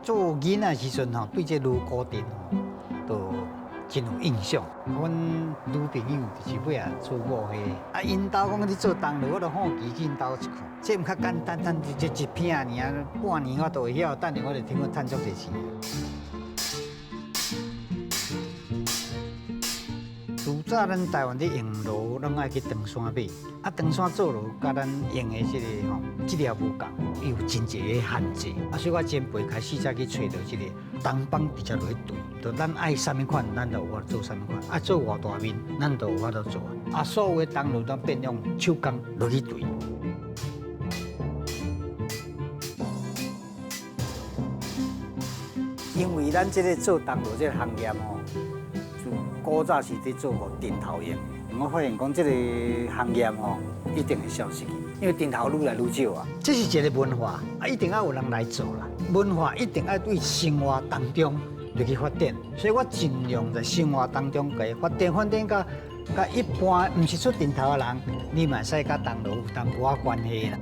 做囡仔時陣吼，對這鑼鼓陣吼，都真有印象。阮女朋友就是尾仔做某彼，啊，𪜶兜講你做銅鑼，我就好奇去𪜶兜一看。這毋較簡單，趁一一片爾，半年我都會曉，等下我就聽講趁足濟錢。自早咱台灣咧用鑼，攏愛去唐山買。啊，唐山做鑼，佮咱用的這個吼質料無仝，伊有真濟个限制。啊，所以我前輩開始才去揣著這個東幫直接落去對，就咱愛啥物款，咱就有法做啥物款。啊，做偌大面，咱就有法度做。啊，所有的銅鑼都變用手工落去對。因為咱這個做銅鑼這個行業吼，自古早是佇做予陣頭用。我發現講這個行業吼，一定會消失去，因為陣頭愈來愈少啊。這是一個文化，啊，一定愛有人來做啦。文化一定愛對生活當中入去發展，所以我盡量在生活當中共伊發展，發展佮一般毋是出陣頭的人，你嘛會使佮銅鑼有淡薄仔關係啦。